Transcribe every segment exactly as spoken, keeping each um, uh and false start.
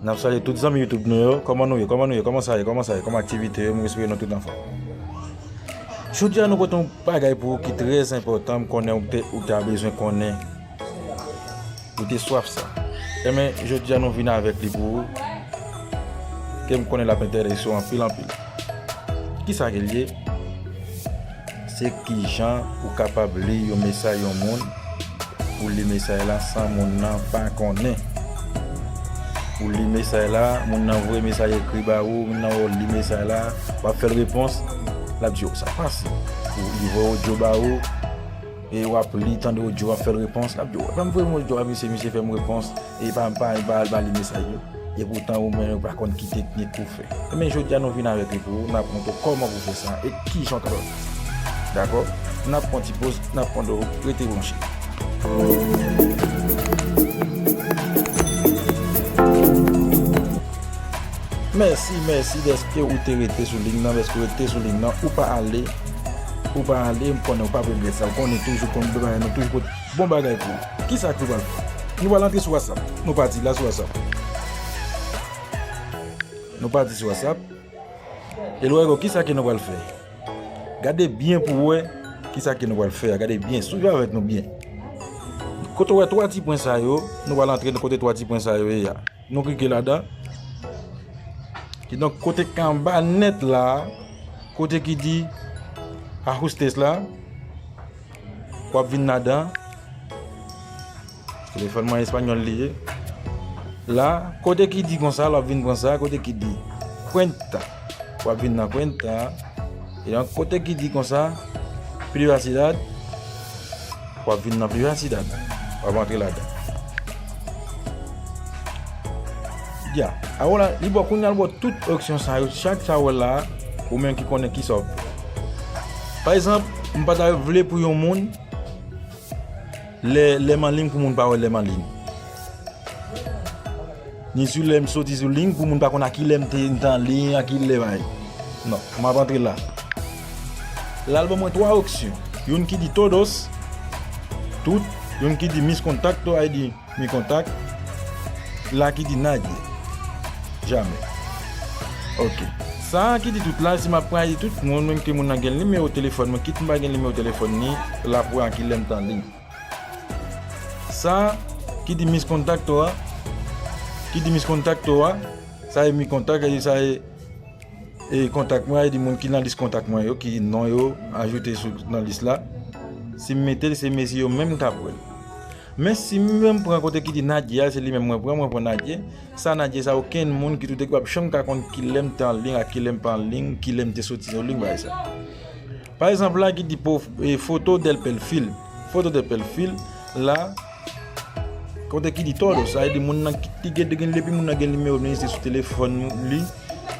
N ap salye tout zanmi YouTube nou yo. Kòman nou ye? Kòman nou ye? Kòman sa ye? Kòman sa ye? Kòman aktivite yo? Mwen espere nou tout anfòm. Jodi a, nou pote yon bagay pou ou ki trè enpòtan. M konnen ou te, ou ta bezwen konnen. Ou te swaf sa. Enben, jodi a, nou vin avèk li pou ou. Ke m konnen l ap enterese w anpil, anpil. Kisa ke l ye? Se kijan ou kapab li yon mesaj yon moun, ou li mesaj la san moun nan pa konnen. Ou li mesaj la, moun nan voye mesaj ekri ba ou, moun nan wè w li mesaj la, w ap fè l repons, l ap di w sa fasil. Ou li voye odyo ba ou, e w ap li, tande odyo, w ap fè l repons, l ap di w, ban m voye yon odyo a misye, misye fè m repons, e pa, pa, pa, pa li mesaj yo. Epoutan ou menm ou pa konn ki teknik pou fè. Enben, jodi a nou vin avèk li pou ou, n ap montre w kòman pou fè sa e kijan w kapab fè sa. Dakò? N ap pran ti poz, n ap pran do, rete branche. Mèsi, mèsi dèske ou te rete sou liy nan, dèske ou rete sou liy nan, ou pa ale, ou pa ale, m konnen ou pa regrèt sa, ou konnen toujou konn bagay nou toujou pote bon bagay pou ou. Kisa k nou pral fè? Nou pral antre sou WhatsApp. Nou pati la sou WhatsApp. Nou pati sou WhatsApp. E lè w rive, kisa ke nou pral fè? Gade byen pou w wè kisa ke nou pral fè a. Gade byen, swiv avèk nou byen. Kote w wè twa ti pwen sa yo, nou pral antre nan kote twa ti pwen sa yo ye a. Nou klike ladan. Kidonk, kote k anba nèt la, kote ki di ajustes la, w ap vin ladan. Telefòn mwen espanyòl li ye. La, kote ki di konsa, l ap vin pran sa, kote ki di cuenta. W ap vin nan cuenta. E nan kote ki di konsa, privacidad. W ap vin nan privacidad. W ap antre ladan. Ya. Awo la, li ba w kounye a, l ba w tout opsyon sa yo. Chak sa w wè la, ou menm ki konnen kisa w ap fè. Pa egzanp, m pa ta vle pou yon moun lè, lè m an liy pou moun pa wè lè m an liy. Ni sou lè m soti sou liy pou moun pa konn a ki lè m te, m te an liy, a ki lè bay. Non, m ap antre la. La, l ban mwen twa opsyon. Youn ki di todos, tout, youn ki di mis contacto, a di mi kontak, la ki di nadie. Jamè. Ok. Sa a ki di tout la, si m ap pran a di tout moun, menm ke moun nan gen nimewo telefòn mwen, kit m pa gen nimewo telefòn ni, l ap wè a ki lè m te an liy. Sa ki di mis contacto a, ki di mis contacto a, sa e mi kontak, e sa e, e kontak mwen, e di moun ki nan lis kontak mwen yo, ki non yo ajoute sou, nan lis la. Si m mete l, se mesye yo menm k ap wè l. Men si m menm pran kote ki di nadie a, se li menm mwen pran, mwen pran nadie. Sa nadie sa, okenn moun ki tou te k p ap janm ka konn ki lè m te an liy, ak ki lè m pa an liy, ki lè m te soti sou liy, bagay sa. Pa egzanp, la ki di po, e, foto del perfil. Foto del perfil, la, kote ki di todos, sa vle di moun nan ki, ki gen, gen, depi moun nan gen nimewo m li, se sou telefòn li,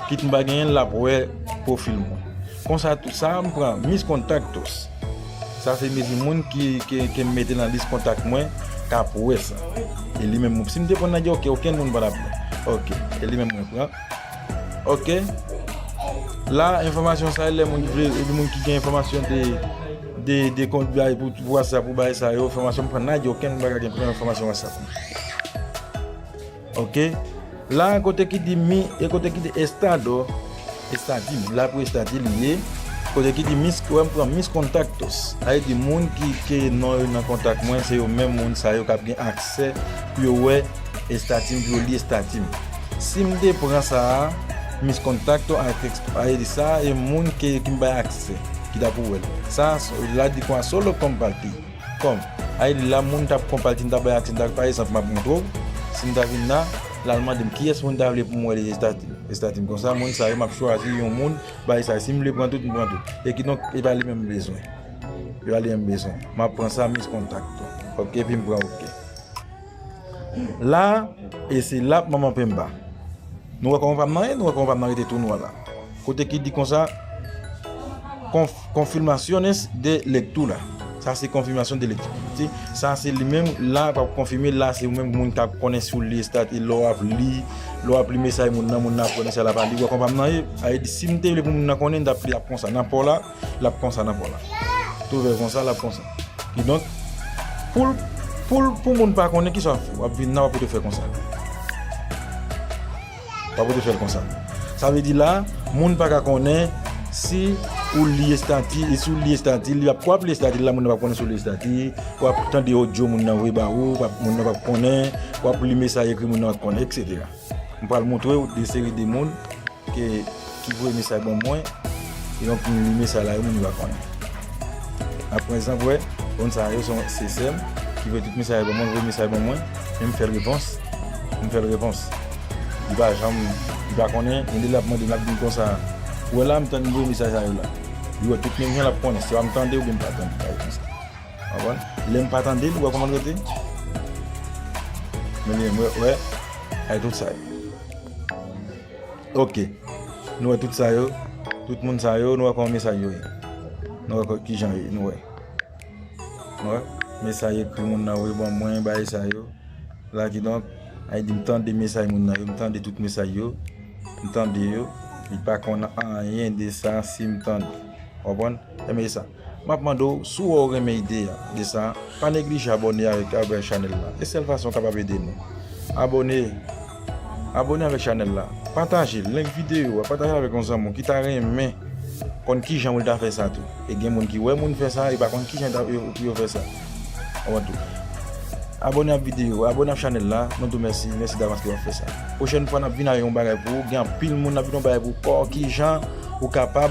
kit m pa genyen l, l ap wè pwofil mwen. Konsa tou, sa a m pran mis contactos. Sa se mezi moun ki, ki, ki m mete nan lis kontak mwen, k ap wè sa. E li menm, si m te pran nan di, ok, okenn moun pa t ap wè. Ok, e li menm mwen pran. Ok. La, enfòmasyon sa, lè moun ki vle, moun ki gen enfòmasyon de, de, de kont bay pou, pou WhatsApp ou bay sa yo, enfòmasyon m pran nan di, okenn moun pa ka gen enfòmasyon WhatsApp. Ok. La, kote ki di mi, e kote ki di estado, estati, la pou estati li ye. Kote ki di mis, wè m pran mis contactos. Sa vle di moun ki, ke non yo nan kontak mwen, se yo menm moun sa yo k ap gen aksè pou yo wè estati m, pou yo li estati m. Si m te pran sa a, mis contacto a tèks, a vle di sa, e moun ke, ki m bay aksè, ki ta pou wè l. Sa, la di kon a solo compartir. Kòm, a vle di la, moun t ap konpati, m t ap bay aksè, m t ap, pa egzanp, m ap montre w, si m ta vin la, l al mande m kiyès moun ta vle pou m wè li estati, estati m. Konsa, moun sa yo, m ap chwazi yon moun, bay sa, si m vle pran tout, m pran tout. E kidonk, e pa li menm m bezwen. E pa li menm m bezwen. M ap pran sa, mis contacto. Ok, epi m pran ok. La, e se la manman penba. Nou wè kòman pa m nan ye, nou wè kòman pa m nan rete tou nwa la. Kote ki di konsa, conf-, confirmaciones de lectura. Sa se confirmación de lectura. Sa se li menm, la, p ap konfime, la, se ou menm moun k ap konnen si w li estat, e lè w ap li, lè w ap li mesaj moun nan, moun nan ap konnen sa l ap li. Ou wè kòman pa m nan ye, a vle di, si m te vle pou moun nan konnen, m t ap li ap konsa. Nan pò la, l ap konsa nan pò la. Twouve konsa, l ap konsa. Kidonk, pou l, pou l, pou moun pa konnen, kisa w ap fè? W ap vin nan, w ap rete fè konsa. W ap rete fè l konsa. Sa vle di la, moun pa ka konnen si ou li estati, e si w li estati, li ap, w ap li estati la, moun nan p ap konnen si w li estati, w ap tande odyo moun nan voye ba ou, w ap, moun nan p ap konnen, w ap li mesaj ekri moun nan p ap konnen, etsetera. M pral montre w de seri de moun ke, ki voye mesaj ban mwen, e donk m li mesaj la, yo moun yo pa konnen. Aprezan, wè, moun sa yo se, se sè m ki voye tout mesaj ban mwen, voye mesaj ban mwen, men m fè l repons, m fè l repons. Li pa janm, li pa konnen, gen de lè l ap mande m, l ap di m konsa, ou wè la, m tann, m voye mesaj sa yo la. Li wè tout menm jan l ap konnen, swa m tande oubyen m pa tande, bagay konsa. Konprann? Lè m pa tande l, ou wè kòman l rete? Men li menm, wè, wè, ay tout sa yo. Ok. Nou wè tout sa yo, tout moun sa yo, nou wè kòman mesaj yo ye. Nou wè kò-, kijan yo ye, nou wè. Nou wè, mesaj ekri moun nan voye ban mwen, bagay sa yo. La kidonk, ay di m tande mesaj moun nan yo, m tande tout mesaj yo, m tande yo, li pa konn anyen de sa si m tande. Konprann? Enben sa. M ap mande w, si w wè w renmen ide a, de sa, pa neglije abòne avèk, avèk chanèl la. E sèl fason w kapab ede nou. Abòne. Abòne avèk chanèl la. Pataje, like videyo a, pataje avèk yon zanmi w ki ta renmen konn kijan pou l ta fè sa tou. E gen moun ki wè moun fè sa, e pa konn kijan ta, yo, pou yo fè sa. Ou wè tou. Abòne ak videyo, abòne ak chanèl la, nou di w mèsi, mèsi davans ke w ap fè sa. Pwochèn fwa n ap vin avèk yon bagay pou ou, gen anpil moun n ap vin yon bagay pou ou, kò, kijan ou kapab